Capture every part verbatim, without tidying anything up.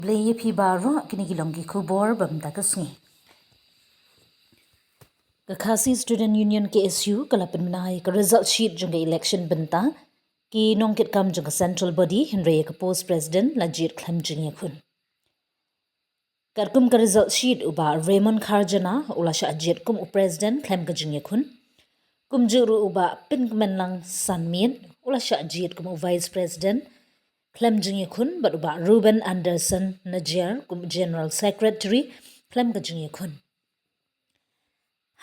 Blei ïa phi baroh, kine ki long ki khubor ba mynta ka sngi. Ka Khasi Student Union K S U ka la pynbna ïa ka result sheet jong ka election bynta ki nongkitkam jong ka central body, hynrei ïa ka post president la jied khlem jingïakhun. Katkum ka result sheet, u Bah Raymond Kharjana u la shah jied kum u president khlem ka jingïakhun. Kumjuh ruh u Bah Pynkmenlang Sanmiet u la shah jied kum u vice president khlem jingïakhun, bad u Bah Reuben Anderson Najiar kum general secretary khlem ka jingïakhun.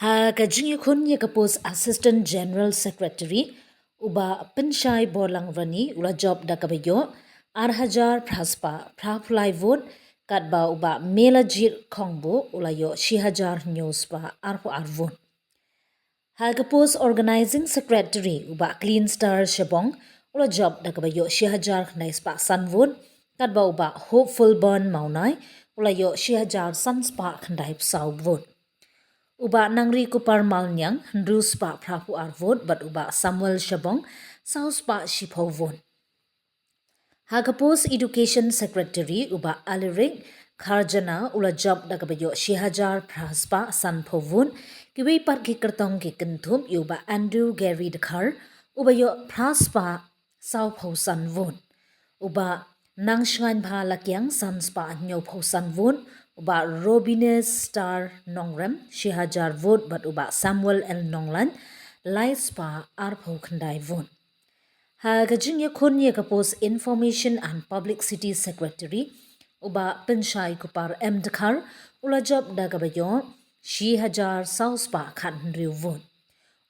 Ha ka jingïakhun ïa ka post Assistant General Secretary, u Bah Pynshai Borlang Rani u la jop da kaba ïoh ar hajar phra spah phra phew lai vote, katba u Bah Melajit Khongbuh u la ïoh shi hajar hynñiew spah arphew ar vote. Ha ka post Organizing Secretary, u Bah Clean Star Shabong u la jop da kaba ïoh shi hajar khyndai spah san vote, katba u Bah Hopeful Born Mawnai u la ïoh shi hajar san spah khyndai phew saw vote. U Bah Nangri Kupar Malniang hynriew spah phra phew ar vote, bad u Bah Samuel Shabong saw spah shiphew vote. Ha ka post Education Secretary, u Bah Alirik Kharjana u la jop da kaba ïoh shi hajar phra spah sanphew vote. Kiwei pat ki kyrtong ki kynthup ïa u Bah Andrew Gary Dkhar uba ïoh phra spah sawphew san vote, u Bah Nangshngainbha Lakiang san spah hynñiewphew san vote, u Bah Robinus Star Nongrem shi hajar vote, bad u Bah Samuel L Nonglait lai spah arphew khyndai vote. Ha ka jingïakhun ïa ka post Information and Publicity Secretary, u Bah Pynshai Kupar M Dkhar u la jop da kaba ïoh shi hajar saw spah khathynriew vote.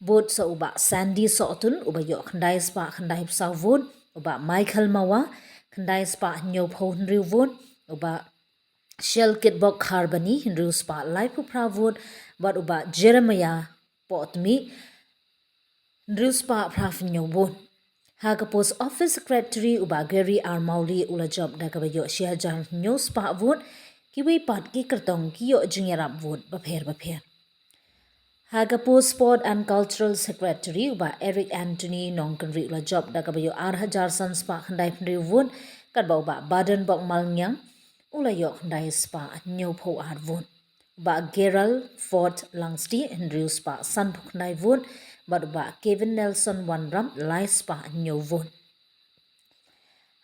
Bud sa u Bah Sandy Sohtun uba ïoh khyndai spah khyndai phew saw vote, u Bah Michael Mawa khyndai spah hynñiewphew hynriew vote, u Bah Shell Kitbok Kharbani hynriew spah laiphew phra vote, bad u Bah Jeremiah Potmi hynriew spah phra phew hynñiew vote. Ha ka post Office Secretary, u Bah Gary R Mawlieh u la jop da kaba ïoh shi hajar hynñiew spah vote. Kiwei pat ki kyrtong ki ïoh jingïarap vote bapher bapher. Ha ka post Sport and Cultural Secretary, u Bah Eric Anthony Nongkynrih u la jop da kaba ïoh ar hajar san spah khyndai phew hynriew vote, katba u Bah Badonbok Malngiang u la ïoh khyndai spah hynñiewphew ar vote. U Bah Gerald Ford Langstieh hynriew spah sanphew khyndai vote, bad u Bah Kevin Nelson Wanrap lai spah hynñiew vote.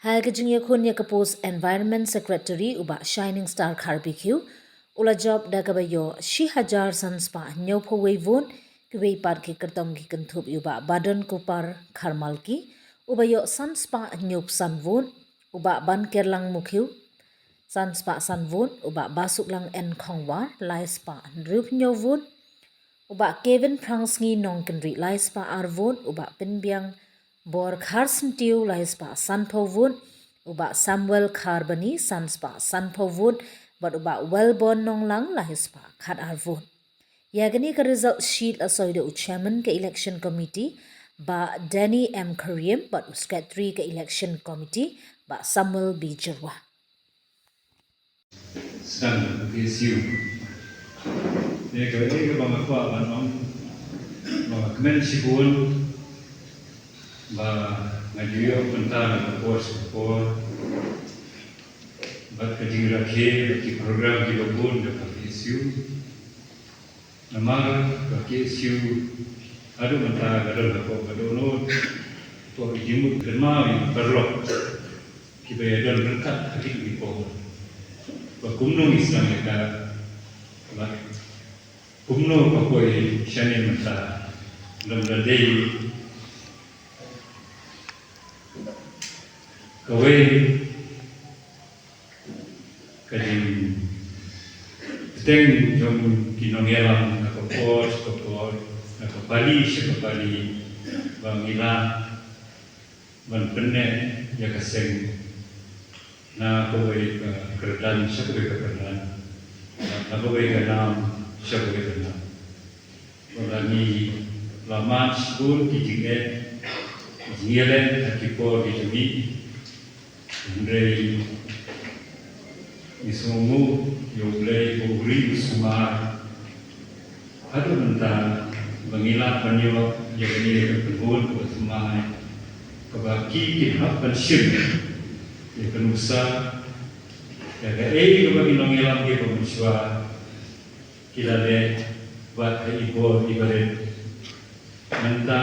Ha ka jingïakhun ïa ka post Environment Secretary, u Bah Shining Star Kharbikiew u la jop da kaba ïoh shi hajar san spah hynñiewphew wei vote. Kiwei pat ki kyrtong ki kynthup ïa u Bah Badon Kupar Kharmalki uba ïoh san spah hynñiewphew san vote, u Bah Bankerlang Mukiew san spah san vote, u Bah Basuklang N Khongwar lai spah hynriewphew hynñiew vote, u Bah Kevin Phrangsngi Nongkynrih lai spah ar vote, u Bah Pynbiang Bor Kharsyntiew lai spah sanphew vote, u Bah Samuel Kharbani san spah sanphew vote, bad u Bah Wellborn Nonglang lai spah khatar vote. Ïa kane ka result sheet la soi da u Chairman ka Election Committee, Bah Danny M Khyriem, bad u Secretary ka Election Committee, Bah Samuel B Jyrwa. Sdang K S U. Ïa kaba, ïa kaba nga kwah ban ong, ba nga kmen shibun ba nga ju ïoh bynta na ka por sha ka por bad ka jingrakhe bad ki program kiba bun jong ka K S U. Namar ka K S U haduh mynta ka don hapoh ka dohnud, hapoh ki jingmut kynmaw ïa ki paralok kiba ïadon ryngkat ha kine ki por. Ba kumno ngi sdang ïa ka, ba kumno ka poi shane mynta, lymda dei kawei ka jingbteng jong ki nongïalam na ka por sha ka por, na ka pali sha ka pali, ba ngi lah ban pynneh ïa ka seng na kawei ka kyrdan sha kawei ka kyrdan, na kawei ka nam sha kawei ka nam. Lada ngi la mad shibun ki jingeh, ki jingïaleh ha ki por ki jong ngi, hynrei ngi sngewnguh ïa U Blei ba u ri u sumar. Haduh mynta ba ngi lah ban ïoh ïa kane ka kynhun kaba thymmai, kaba ki kin hap ban shim ïa ka nuksa Kaei kaba ki nongïalam kiba mynshuwa ki la leh bad ha i bor i barit. Mynta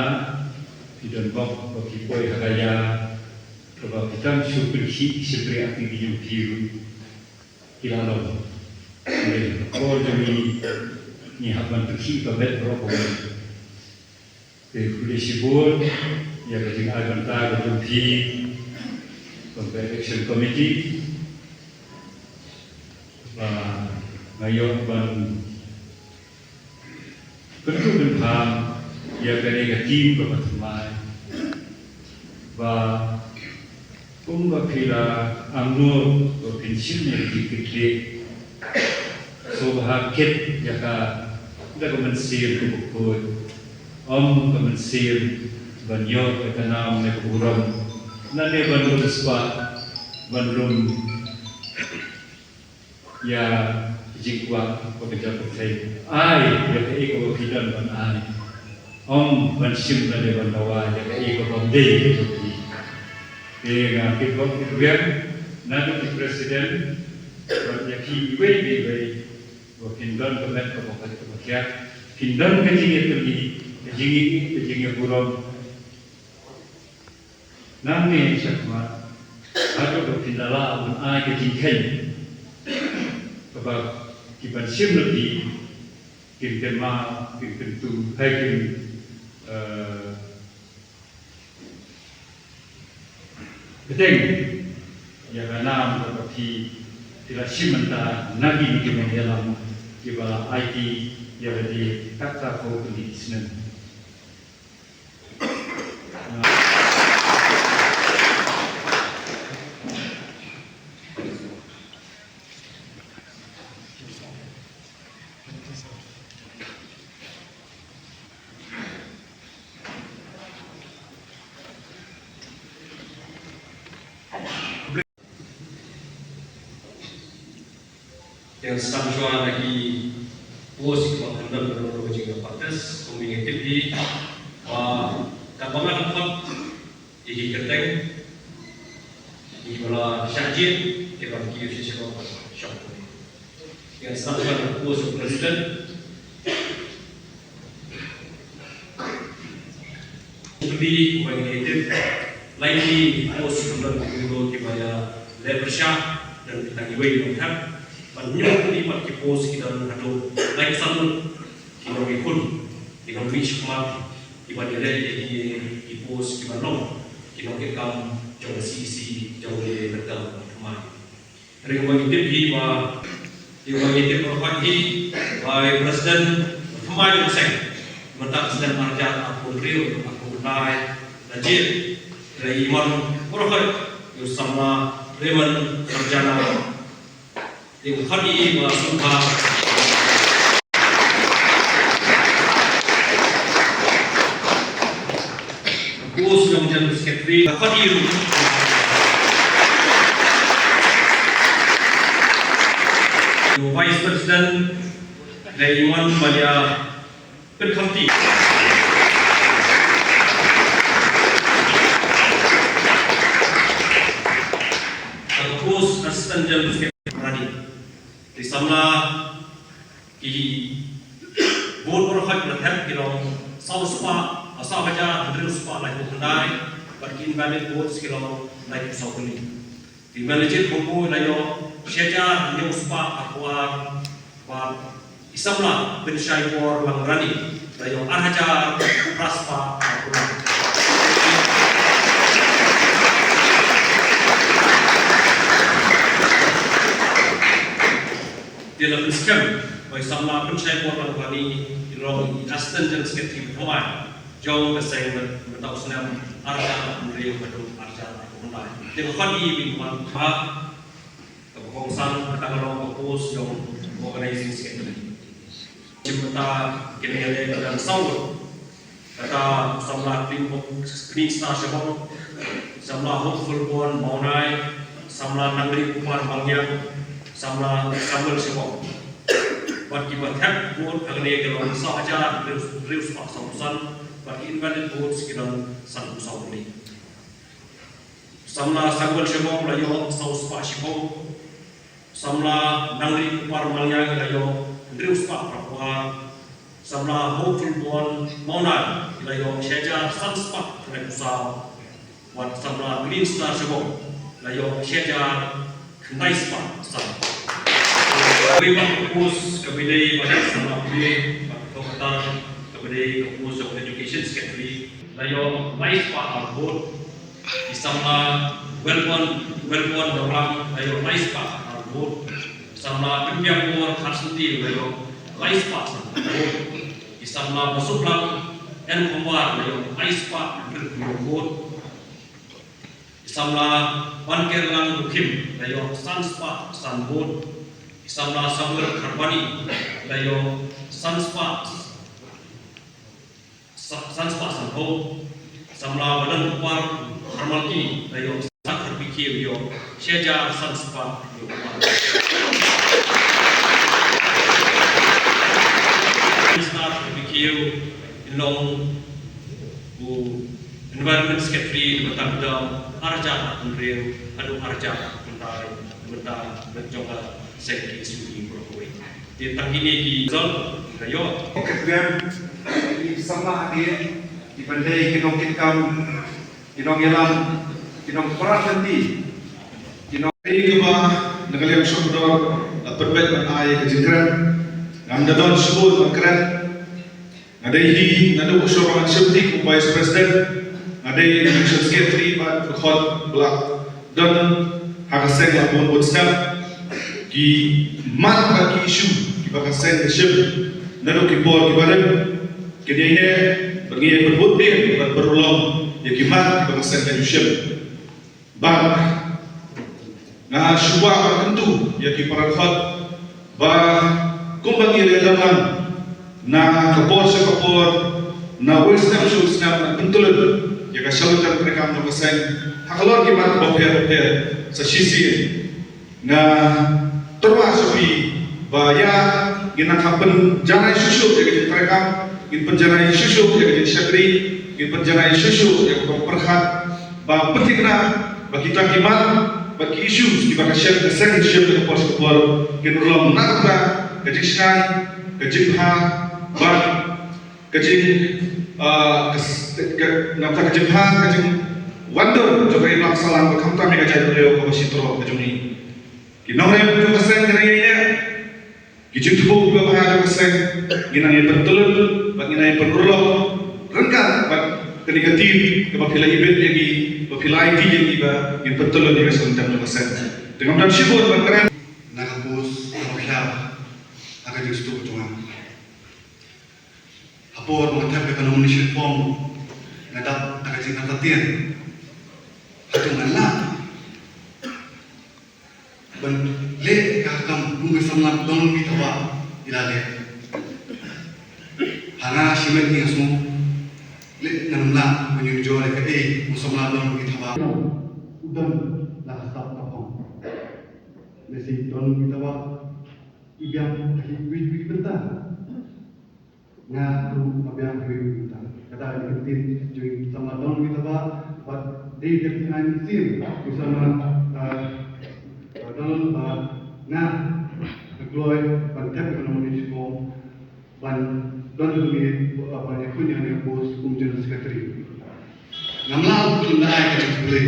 phi don bok ba phi poi ha ka ïa kaba phi tang shu pynkhih shympriah ïa ki jong phi ruh ki la long. Hynrei ha ka por jong ngi ngi hap ban pynkhih ka met baroh kawei. Te khublei shibun ïa ka jingai bynta ka jong phi kum ka election committee. Ba nga ïoh ban pynkup pynpham ïa kane ka team kaba thymmai. Ba kumba phi la angnud ba phin shim ïa ki kit leh. Sngewbha kit ïa ka da ka mynsiem kaba khuid. Ym ka mynsiem ban ïoh ïa ka nam ne ka burom. Lane ban lum spah, ban lum ïa ka jingkwah ba ka jong ka pyrthei. Ai ïa kaei kaba phi don ban ai. Ym ban shim lane ban dawa ïa kaei kaba ym dei ka jong phi. Te nga kyrpad kyrpad naduh u president bad ïa phi iwei pa iwei ba phin don ka met kaba pait kaba khiah, phin don ka jingïatylli, ka jingïeit, ka jingïaburom. Nangne shakhmat haduh ba phin da lah ban ai ka jingkheiñ kaba ki ban shim na phi kin kynmaw, kin kyntu, hai kin, eh, bteng ïa ka nam kaba phi, phi la shim mynta na kine ki nongïalam kiba la aiti ïa lade katta ka kali ki snem. Ïa sdang shuwa na ki post kiba khyndon ka dei ka jingïapractice, kumba ngi tip hi ba katba ngan khot ïa ki kyrteng ïa kiba la shah jied, kiba ki ïa shisha ba shong. Ïa sdang shuwa na ki post president. Kumba ngi tip, lai ki post ki don ki bureau kiba ïa leh pyrshah, don kita kiwei ki nongthep. Bad hynñiew tylli pat ki post ki don haduh lai ki san ngut ki nongïakhun, ki nongmih shakhmat, kiba ïaleh ïa ki, ki post kiba long ki nongkitkam jong ka C E C jong ka Ri Bynta Thymmai. Ri, kumba ngi tip hi ba, ri, kumba ngi tip baroh hi ba i President thymmai jong ka seng mynta ka snem ar hajar arphew hynriew arphew khyndai la jied. Ri, i mon baroh, i samla Raymond Marjana. Ri, khot ïa i ba sngewbha. Post jong General Secretary, ka khot ïa u. U Vice President, dei i Mon Malia Pynkham Ti. Ka post Assistant General Secretary, Rani. Te samla ki vote baroh ki la thep ki long saw spah, saw hajar hynriew spah laiphew khyndai, bad ki invalid votes ki long laiphew saw tylli. Te Melanchit Khongkui la ïoh shi hajar hynñiew spah arphew ar, bad i samla Pynshai Borlang Rani la ïoh ar hajar phra spah arphew ar. Te la pynskhem ba i samla Pynshai Borlang Rani i long i Assistant General Secretary thymmai jong ka seng mynta u snem ar hajar hynriew haduh ar hajar arphew khyndai. Te ka khot ïa i ba i mon, kaba kongsan kata ka long ka post jong Organizing Secretary. Mynta kine ki dang saw. Kata u samla Kling, Kling Star Shabong, samla Hopeful Born Mawnai, samla Nangri Kumar Mangyang, samla Samuel Shabong. Bad kiba thep vote hangne ki long saw hajar hynriew spah saw san, bad ki invalid votes ki long sanphew saw tylli. Samla Samuel Shabong la ïoh saw spah shiphew. Samla Nangri Kupar Malngiang ki la ïoh hynriew spah phra phew ar. Samla Mawjulbon Mawnai ki la ïoh shi hajar san spah khyndai phew saw. Wat samla Green Star Shillong la ïoh shi hajar khyndai spah san. Wei bad ka post kaba ïadei bad samla pule bad ka kata kaba ïadei ka post of education secretary la ïoh lai spah ar vote. Ki samla Welbon Welbon Dawlang la ïoh lai spah ar vote. Samla Pynbiang Bor Kharsanti la ïoh lai spah san vote. Ki samla Basuklang N Khongwar la ïoh lai spah hynriew vote. Samla Bankerlang Rukhim la ïoh san spah san vote. Samla Samuel Kharbani la ïoh san spah sa- san spah san vote. Samla Badan Kupar Harmalki la ïoh san spah, Kharpikhi la ïoh shi hajar san spah ïoh. Minister Kharpikhi in long u Environment Secretary na bynta ka dam, ar hajar arphew hynriew haduh ar hajar arphew khyndai na bynta ka jong ka seng ki suri baroh kawei. Te tang kine ki result ka ïoh. Ka kren ki samla hadien ki ban dei ki nongkitkam, ki nongïalam, ki nongpynrap lynti, ki nong- Ei kaba na ka liang shong dor la pynbeit ban ai ka jingkren. Ngam da don shibun ban kren. Nga dei hi, nga dei u Shobha Ngan Shimti kum Vice President, nga dei National Secretary bad ka khot ba la don ha ka seng la bun bun snem. Ki mat bad ki issue kiba ka seng ka shim naduh ki por kiba rim, ki dei ne bad ngi ïa pynbud dien bad pynurlong ïa ki mat kiba ka seng ka ju shim. Bad nga shu kwah ban kyntu ïa ki para dkhot ba kumba ngi la ïalam lang na ka por sha ka por, na wei snem sha wei snem, ban pyntylun ïa ka shalor ka treikam jong ka seng ha ka lor ki mat bapher bapher. Sa shisien nga tyrwa sha phi ba ïa ngin nang hap pynjanai shuh shuh ïa ka jingtreikam, ngin pynjanai shuh shuh ïa ka jingshakri, ngin pynjanai shuh shuh ïa ka jingpyrkhat, ba pynthikna ba kita ki mat bad ki issues kiba ka seng ka seng ka shem ka por sha ka por kin long na ka bynta ka jingshngaiñ, ka jingbha bad ka jing, ah, ka s-, ka, na ka bynta ka jingbha, ka jingwandur jong ka imlang sahlang bad khamtam ïa ka jaitbynriew kaba shi tylli ka jong ngi. Ki nongrim jong ka seng ka dei ïa ki jingthmu kiba bha jong ka seng, ngin nang ïa pyntylun bad ngin nang ïa pynurlong ryngkat bad kane ka team kaba phi la ibit ïa ngi, ba phi la aiti ïa ngi ba ngin pyntylun ïa ka seng jong ka seng. Te ngam don shibun ban kren. Na ka post kaba khia ha ka jingsduk jong nga. Ha por ba nga thep ïa ka nomination form nga dap da ka jingkyrtatien. Hato ngan lah ban leh ka kam kum ka samla Donald Withabah i la leh? Ha nga shimet nga sngew leh ngan ym lah ban ïoh jor ïa kaei u samla Donald Withabah u don la ka sap ka phong. Lehse Donald Withabah i biang ha kiwei kiwei ki bynta. Nga ruh nga biang ha kiwei kiwei ki bynta. Kata ka dei ka ktien jong i samla Donald Withabah bad dei ka ktien mynsiem u samla, ah, ah, Donald ba nga nga kloi ban thep ïa ka nomination form ban don ha kane, ah, ban ïakhun ïa kane ka post kum General Secretary. Ngam lah ban kylli da ai ka jingkhublei.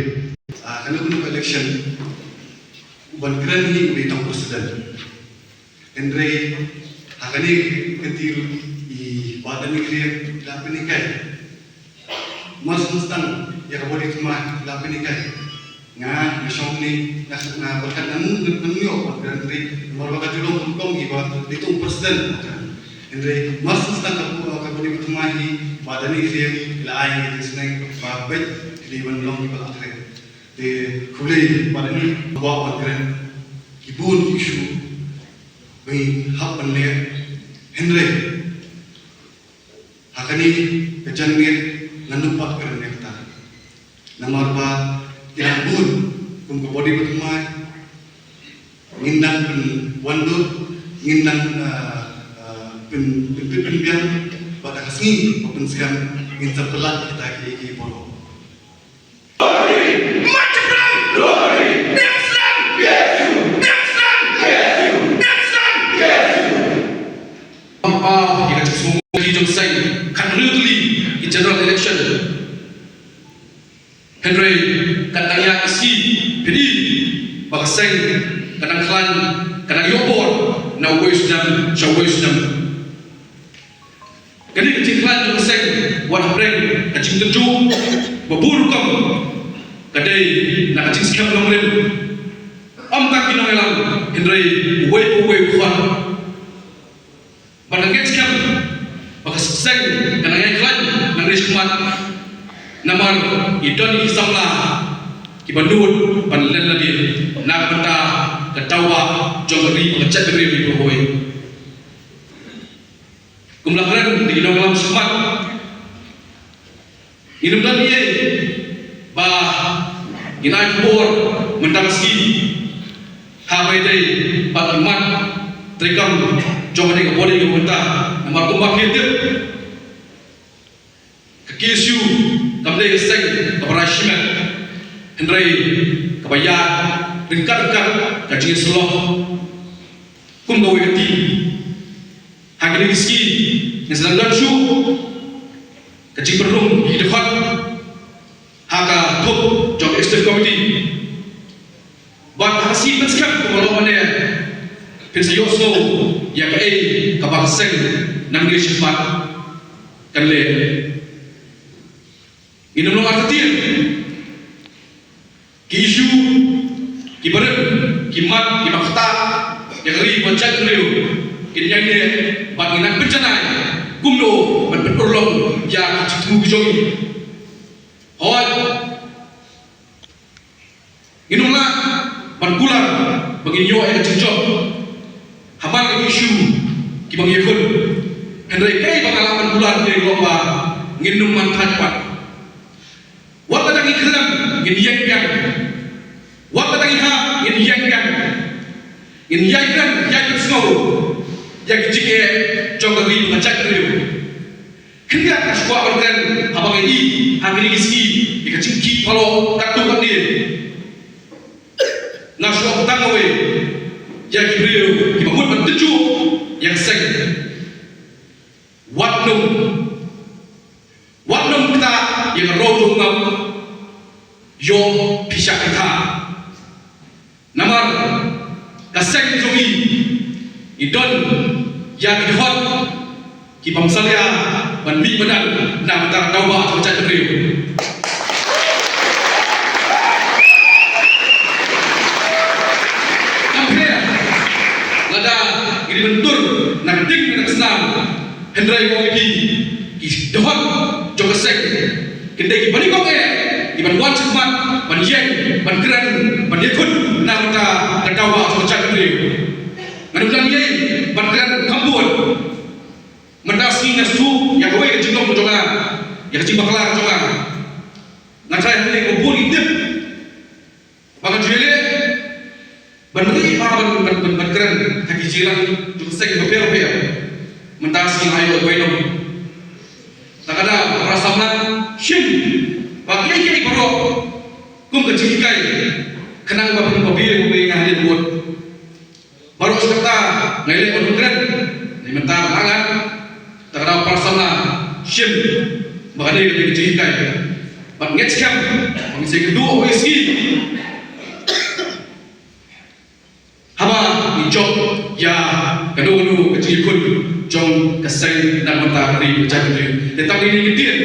Ah, kano kano ka election u ban kren hi u dei tang president. Hynrei ha kane ka kynti ruh i Bah Daniel Khyriem i la pynhikai. Mar shu tang ïa ka body thymmai i la pynhikai. Nga nga shong hangne nga nga pyrkhat ngan ngan ïoh ban kren, hynrei namar ba ka ju long rukom hi ba dei tang president ban kren. Hynrei mar shu tang ka ka body thymmai hi Bah Daniel Khyriem i la ai ïa ka jingsneng ba beit ki dei ban long kiba la kren. Te khublei Bah Daniel, ba wan kren ki bun ki issue ba ngi hap ban leh, hynrei ha kane ka janmiet ngan ym pat kren ïa kata. Namar ba ki dang bun kum ka body ba thymmai ngin nang pynwandur, ngin nang, ah, ah, pyn pyn pyn pynbiang, bad ha ka sngi ba pynskhem ngin sa pynlait kita ki ki baroh. Mat Jaiñtia! Deng Slam! Deng Slam! Seng ka dang khlaiñ, ka dang ïoh bor na uwei u snem sha uwei u snem. Kane ka jingkhlaiñ jong ka seng wat hapdeng ka jingtynjuh ba bun rukom, ka dei na ka jingskhem nongrim. Ym tang ki nongïalam, hynrei uwei pa uwei u khun. Bad nga ngeit skhem ba ka seng kan nang ïai khlaiñ nangne shakhmat, namar i don i samla kiba nud ban len lade na ka bynta ka daw ba jong ka ri bad ka jaitbynriew baroh kawei. Kum la kren da ki nongïalam shakhmat, ngin ym don ei ei ba ngin ai khubor mynta ka sngi ha ba ïadei bad ki mat treikam jong kane ka body ka mynta. Namar kumba phi tip, ka K S U kam dei ka seng kaba rai shimet, hynrei kaba ïaid ryngkat ryngkat ka jingïasyllok kum kawei ka team. Ha kine ki sngi ngin sa dang don shuh ka jingpynrung ïa ki dkhot ha ka thup jong ka executive committee. Bad ha ka sngi pynskhem kumba long mynne, phin sa ïohsngew ïa kaei kaba ka seng nangne shakhmat kan leh. Ngin ym long artatien. Ki issue, ki barim, ki mat, ki mat ktah ïa ka ri bad jaitbynriew kin ïai neh, bad ngin nang pynjanai kumno ban pynurlong ïa ki jingthmu ki jong ngi. Hooid, ngin ym lah ban kular ba ngin ïoh ïa ka jingjop ha man ka issue kiba ngi ïakhun. Hynrei kaei ba nga lah ban kular te ka long ba ngin ym man thait pat. Wat lada ngi khlem, ngin ïeng biang. Wat lada ngi hap, ngin ïeng biang. Ngin ïai kren, ïai pynsngew ïa ki jingeh jong ka ri bad ka jaitbynriew. Khyndiat nga shu kwah ban kren haba nga ïohi ha kine ki sngi ïa ka jingkhih pharok katto katne. Nga shu ong tang kawei ïa ki briew kiba mut ban tynjuh ïa ka seng. Wat nym, wat nym ktah ïa ka roi jong u ngap. Ïoh phi shah ktah. Namar ka seng jong ngi i don ïa ki dkhot ki bym salia ban mih madan na ka bynta ka daw ba jong ka jaitbynriew. Kam pher lada ngi dei ban tur na ka ding na ka snam. Hynrei ko ki, ki dkhot jong ka seng kin dei kiba nyngkong eh kiban wan shakhmat ban ïeng, ban kren, ban ïakhun na ka bynta ka daw ba jong ka jaitbynriew. Ngan ym dang ïeng ban kren kham bun. Mynta sngi nga shu ïa kawei ka jinglong jong nga, ïa ka jingbakla jong nga. Nga tharai hangne ko bun ki tip ba nga ju ïaleh ban ri ba ban, ban, ban, ban kren ha ki jingïalang jong ka seng bapher bapher. Mynta sngi nga ïoh ïa ka bainong. Te ka da para samla shim ba kiei kiei baroh kum ka jinghikai, khnang ba phin ba phi ba phi nga hynrei bud. Baroh shi katta nga ïaleh ban kren. Nai mynta nga ngat. Te ka da para samla shim ba ka dei ka dei ka jinghikai. Bad ngeit skhem ba ngin sa ïakynduh ha kawei ka sngi haba ngi jop ïa kano kano ka jingïakhun jong ka seng na ka bynta ka ri bad ka jaitbynriew. Te tang kine ki ktien